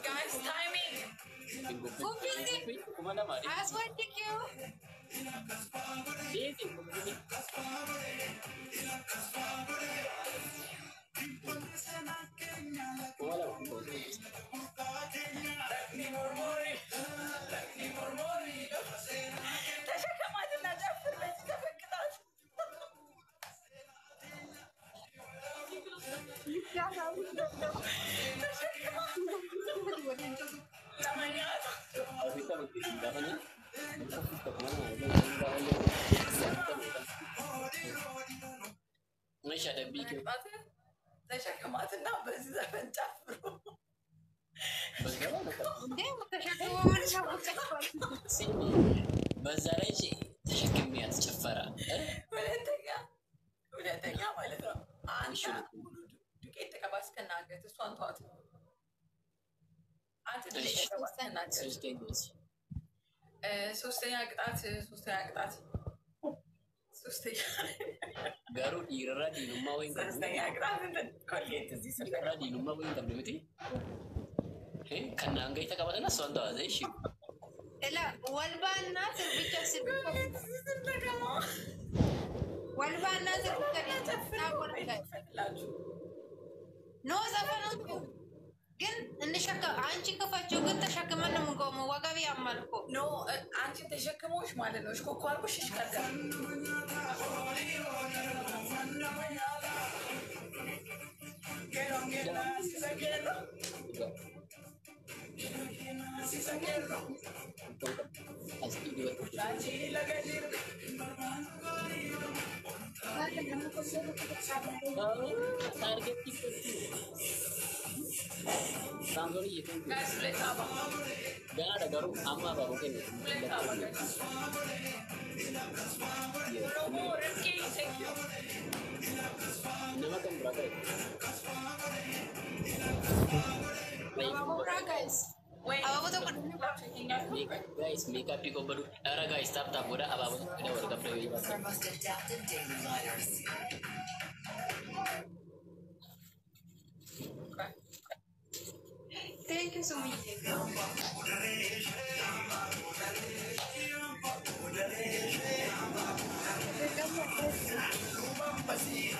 Guys, timing. ተሸክማትና በዚህ ዘፈን ጨፍሩ። በዛ ላይ ተሸክሜያት ጭፈራ። ሁለተኛ ማለት ነው። አንተ ሙሉ ዱቄት ተቀባ እስከነ አንገት፣ እሷን ተዋት። አንተ ዱቄት ተቀባ እስከነ አንገት። ሶስተኛ ቅጣት፣ ሶስተኛ ቅጣት፣ ሶስተኛ Garuu dhiirarraa diinummaa wayiin qabdu. ሶስተኛ ቅጣት እንትን ኮልጌት እዚህ ስር Dhiirarraa diinummaa wayiin qabdu miti. Kan hanga qabatan እሷን ተዋዘ። እሺ። ወልባና ስርብቻ ወልባና ስርብቻ ኖ ዘፈኑ ግን እንሸከ አንቺ ክፈችው፣ ግን ተሸክመን ነው የምንቆመው። ወገብ ያማል እኮ። No፣ አንቺን ተሸክሞሽ ማለት ነው። እሽኮኮ አድርጎሽ ይሽከርከር። Guys, ሁለት አበባ። Ganaadha garuu amma abaaboo kennu. ሁለት አበባ guys። ኦሮሞ ርብቃ thank you. Nama kan biraa ta'e. አበባው guys ወይ አበባው tokko Guys, meekaappii qobbadu. Dhara guys, tap tap godha, abaaboo tokko wal qabda yoo jiraatan. Our most adaptive daily riders. Thank you ሱምዬ።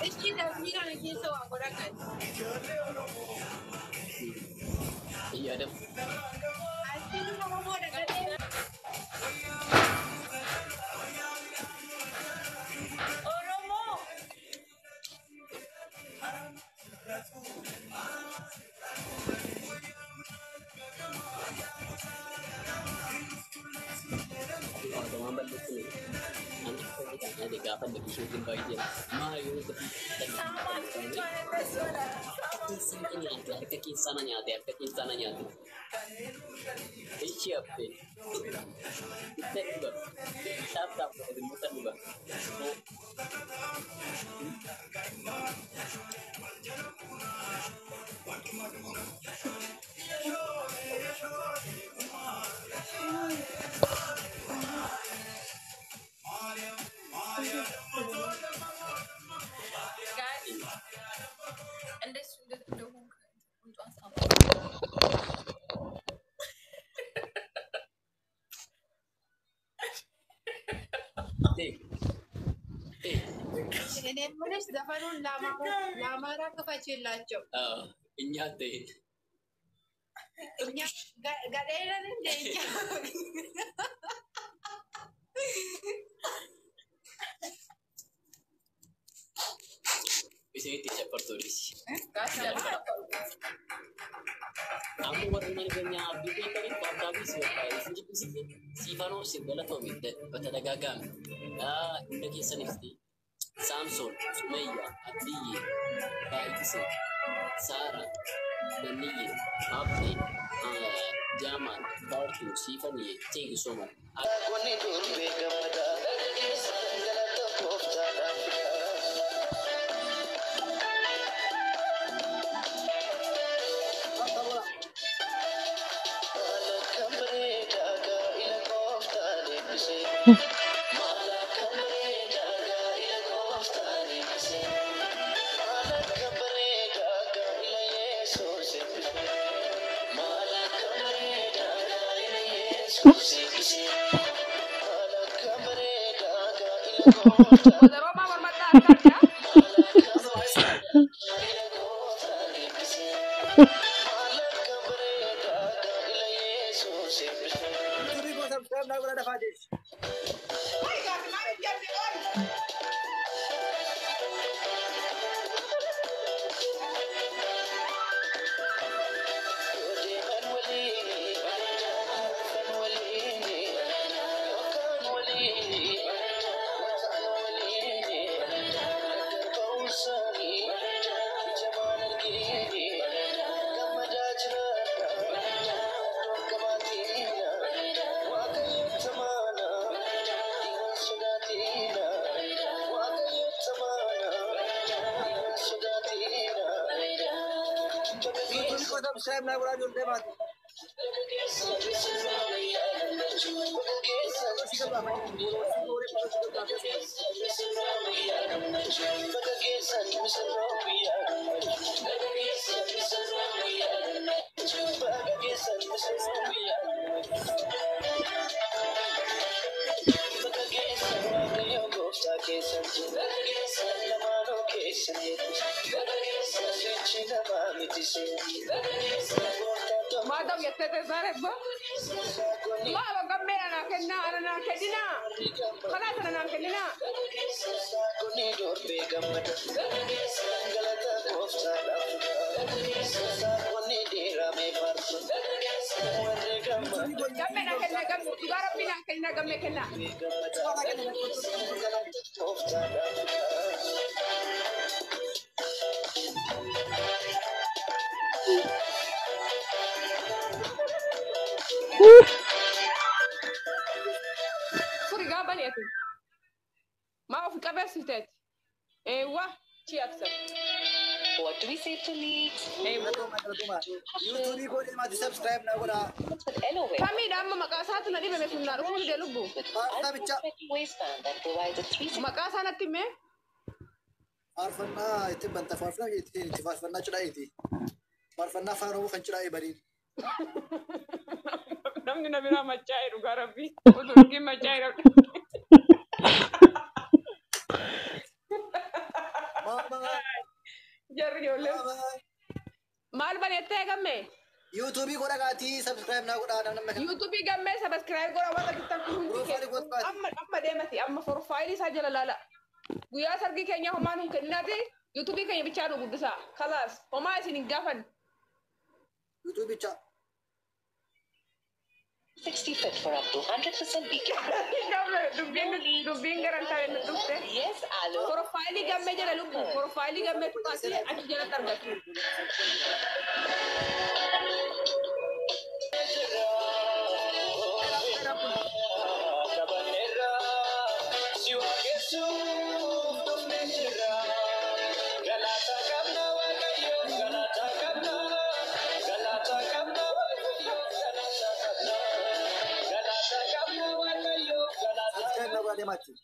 እሺ dambii kana keessa waa godha guys. Yaadamu. Asiin Oromoo dagatee ኦሮሞ Waan balleessine. Ani kan nyaate gaafa isheetiin baay'ee maa yoo ሳማት ልጇን እንደሱ ሆነ። keessaa nyaate, harka keessaa na nyaate, harka keessaa na nyaate. Ishee haftee. Itti dhuga. Taap taap godhate immoo itti dhuga. እኔ የምልሽ ዘፈኑን ለአማራ ክፈችላቸው። እኛ አትይን እኛ ገደለን እንደ እኛ isinitti shaffartuunis. Amma warri mana keenya abdii beekaniif baabbaafis siifanoo si galatoomi በተደጋጋሚ hunda keessaniif ሳምሶን፣ ሱመያ፣ አብድዬ፣ ባይትሴ፣ ሳራ፣ ገንዬ፣ አብዴ፣ ጃማል፣ ባርቱ፣ ሲፈንዬ ቴንክ ሶ ማች። Qonni durbee gammada galata gooftaadhaaf fida. Maal akka bareedaa gaa'ila gooftaan eebbise. Maal akka bareedaa gaa'ila gooftaan eebbise. Maal akka bareedaa gaa'ila Yesuus eebbise. Maal akka bareedaa gaa'ila Yesuus eebbise. Maal akka bareedaa gaa'ila gooftaan Wadaroomaa mormadhaa akka jira. Yuutuubii koo sabskiraayib naa godhaa dafaa deessi. Oi gaafi maal hin jenne oi. Yuutuubii koo sabskiraayib naa godhaa ijoollee baate. Maa ta'u jettee teessaan eebba. Maal gammee anaa kennaa ana naa kenninaa. Kanaas ana naa kenninaa. Gammee naa kennaa gammee dhugaa rabbii naa kennaa gammee kennaa. Furi gaafa bani'atu. Maa ofi qabeessiteeti. Eewwa chi aksa. What do we say to leaks? Eewwa. Galatoomaa. Yuutuubii koo deemaati sabskiraayib naa godhaa. With Elovate, Kamiidha amma maqaa isaatu na dhibame sun naa dhufuu dide lubbu. with Faarsaa bichaa. ultra waistband that provides a 360 Maqaa isaa natti himee. Faarfannaa ittiin banta faarfannaa ittiin itti faarfannaa cidhaa iti. Faarfannaa afaan Oromoo kan cidhaa bariin. Namni na biraa machaa'e dhugaa rabbii. Utuu dhugii machaa'e rabbi. Maama Jarri ijoollee. maama. Maal banettee gammee? Yuutuubii koo dhaqaatii sabskiraayib naa godhaa namni kana. Yuutuubii gammee sabaskiraayib godha warra jirtan kun hundi Piroofaayilii keessan. koo baati. Amma amma deemati amma forfaayilii isaa jala laala. Guyyaa sargii keenya homaa nun kenninaati yuutuubii keenya bichaa nu guddisaa. Kalaas homaa isin hin gaafan. Yuutuubichaa. fit for up to 100% leakage. Dubbiin dubbiin garantaa nu dhufte. Yes, aloe. Forfaayilii gammee jala lubbu. Forfaayilii gammee tuqaasii achi jalatti argatu. Sabskiraayib naa godhaa deemaati.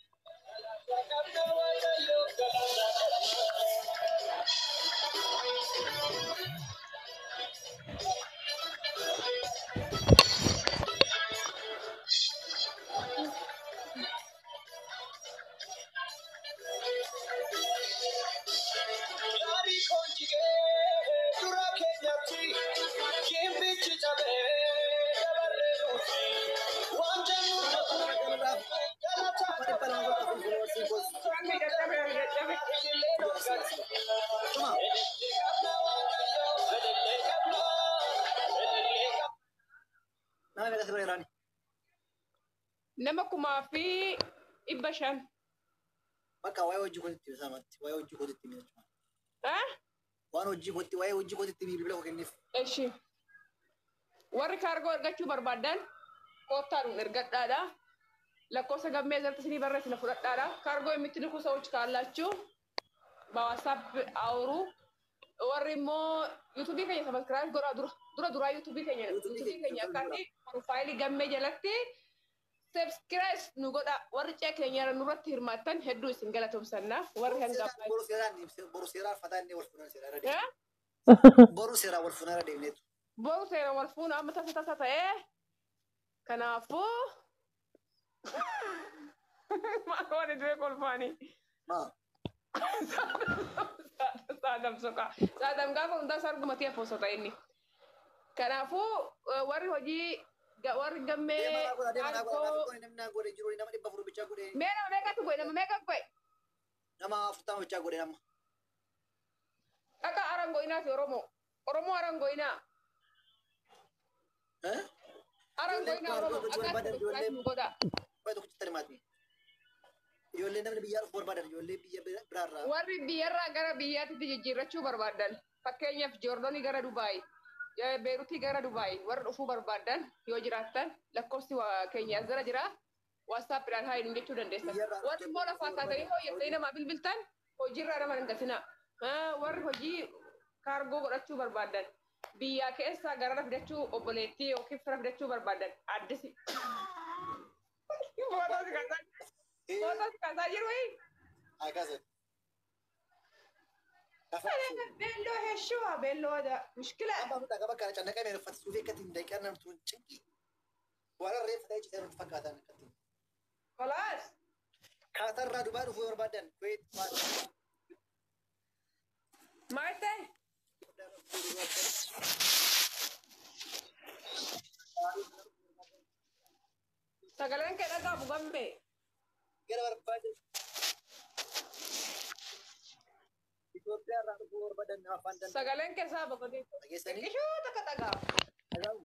lama galuudhaaf 200,000 godhaaf followers koos. Gammee dadhabe dadhabe. Tuma. Nama meeqa si bira jiraani? Nama 5,500. Bakka waa'ee hojii kootitti himi samatti. Waa'ee hojii kootitti himi jechuudha. Ah? Waan hojii kootti waa'ee hojii kootitti himi bilbila koo kenniif. Eshi. Warri kaargoo ergachuu barbaadan koottaa nuun ergadhaadha. Lakkoofsa gammee jalatti isinii barreessina fudhadhaadha. Kaargoo የምትልኩ ሰዎች ካላችሁ በዋትስአፕ አውሩ። Warri immoo yuutuubii keenya sabaskiraayib godhaa dura dura duraa yuutuubii keenya yuutuubii keenya akkaati profaayilii gammee jalatti sabskiraayib nu godha. Warri cee keenya nurratti hirmaattan hedduu isin galatoomsanna. Warri hanga Boru seeraan boru seeraan fataa inni wal fuunaan seeraa irra deemne. Boru seeraan wal fuunaa irra deemneetu. Boru seera wal fuuna amma tasa tasa ta'ee kanaafuu maal waan iddoo kolfaanii. Maa? Saadam soqa. Saadam gaafa hundaa sargumatti hafoosota inni. Kanaafuu warri hojii warri gammee Deemaa godha deemaa godha kaargoo namni naa godhe jiru nama 400 bichaa godhe mee nama meeqatu godhe nama meeqa godhe nama 40 bichaa godhe nama. Dhaqa arangoinaati Oromoo. Oromoo arangoinaa. Eh? Arangoinaa Oromoo Ijoollee akka barbaadan ijoollee nu godha. baay'ee tokkotti himaati. Ijoollee namni biyyaa dhufu barbaadan ijoollee biyya biraarraa. Warri biyyarraa gara biyyaatti jijjiirrachuu barbaadan fakkeenyaaf Joordoonii gara Dubaay, Beeruutii gara Dubaay warri dhufuu barbaadan yoo jiraattan lakkoofsi keenya as jala jira. WhatsAppidhaan haa hin jechuu dandeessan. Biyyarraa Warri immoo lafaa kaatanii hooyyessanii namaa bilbiltan hojiirraa nama hin gatinaa. Warri hojii kaargoo godhachuu barbaadan biyyaa keessaa gara fidachuu obboleettii yookiin fira fidachuu barbaadan addisi. Footoo si kaasaa footoo si kaasaa jiru. Akkasin. Beelloo heeshuu beelloo mushkila. Amma nu dhagaa bakka cannaqee mee uffata suufii akkatti hin daqiiqaa namtu hin cinqi. Waan reeffa ta'ee citee nutti fakkaatan akkatti. Kalaas. Kaatarraa Dubaay dhufuu barbaadan Kuwait maal. Maal ta'e? Sagaleen kee dhaga'amu gammee. Gara barbaadan. Itoophiyaa irraa dhufuu barbaadan nama afaan danda'u. Sagaleen kee isaa boqotee. Dhageessanii Xiqqishuu takka dhaga'amu. dhaga'amu.